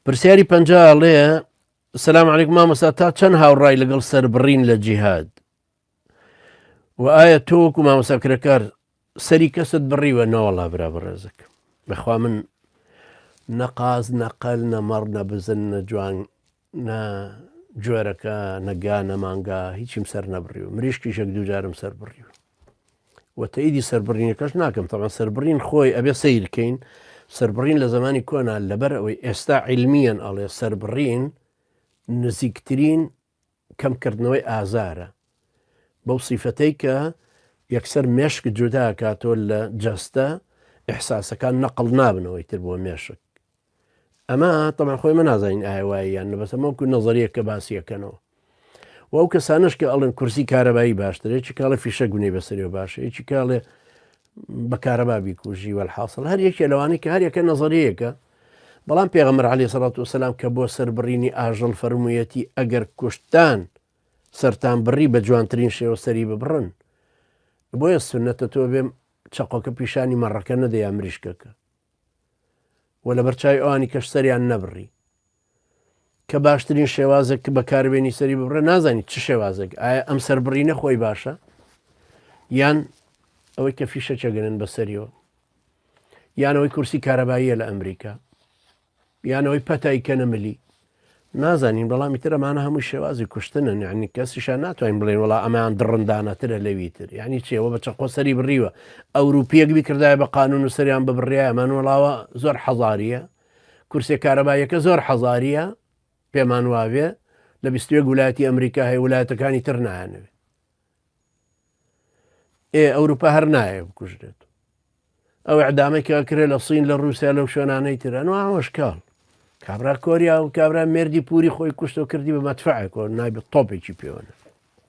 پرسیاری 50 ئەڵێ سلام علیکم مامۆستا تا چەند هاوڕای لەگەڵ سەربڕین لە جیهاد و ئایا تۆ وەکو مامۆستا کرێکار سەری کەست بڕیوە نەوەڵا برا بەڕێزک بەخوا من نە قاز نە قەل نە مەڕ نە بزن نە جوان نە جۆرەکە نە گا نە مانگا هیچیم سەر نەبڕیوە مریشکیشێک دووجارم سەر بڕیوە و تەئیدی سەربڕینەکەش ناکەم تەبعەن سەربڕین خۆی ئەبێ سەیرکەین سەربڕین لە زمانی کۆنا لەبەر ئەوەی ئێستا علمیەن ئەڵێ سەربڕین نزیکترین کەمکردنەوەی ئازارە بەو سیفەتەی کە یەکسەر مێشک جودا کاتۆ لە جەستە ئیحساسەکان نەقڵ نابنەوەی تر بۆ مێشک ئەمە تەمان خۆی مە نازانین ئایا وایە یان نە بەس ئەمە وەکو نەزەریە کە باسی ئەکەنەوە و ئەو کەسانش کە ئەڵێن کورسی کارەبایی باشترە یەکی کاڵێ فیشەک بنێ بەسەریەوە باشە یەکی کاڵێ بە کارەبا بیکوژی وەلحاصل هەر یەکێ لەوانەی کە هەر یەکە نەزەریەکە بەڵام پێغەمبەر عەلەیهی سەڵات وسلام کە بۆ سەربڕینی ئاژەڵ فەرموویەتی ئەگەر کوشتان سەرتان بڕی بە جوانترین شێوە سەری ببڕن بۆیە سنەتە تۆ بێم چەقۆکە پیشانی مەڕەکە نەدە یا مریشکەکە و لەبەر چاوی ئەوانی کەش سەریان نەبڕی کە باشترین شێوازێک کە بەکاربێنی سەری ببڕە نازانی چ شێوازێک ئایا ئەم سەربڕینە خۆی باشە یان ئەوەی کە فیشە چەگەنن بەسەریەوە یانەوەی کورسی کارەباییە لە ئەمریکا یانەوەی پەتای کەنە ملی نازانین بەڵام ئیتر ئەمانە هەمووی شێوازی کوشتنن یعنی کەسیشان ناتوانین بڵێن وڵا ئەمەیان دڕندانەترە لەوی تر یعنی چێوە بە چەقۆ سەری بڕیوە ئەوروپیەک بیکردایە بە قانون و سەریان ببڕایە ئەمان وڵاوە زۆر حەزاریە کورسێ کارەباییەکە زۆر حەزاریە پێمان واوێ لە 21 ولایەتی ئەمریکا هەیە ولایەتەکانی تر نایانەوێ ئێ ئەوروپا هەر نایە بکوژرێت ئەو ئەعدامەی کە ئەکرێ لە سین لە رووسیا لەو شوێنانەی تر ئەنوا ئەوەشکاڵ کابرا کۆریا و کابرا مێردی پوری خۆی کوشت و کردی بە مەدفعێک و نایبێت تۆپێکی پێوەنە.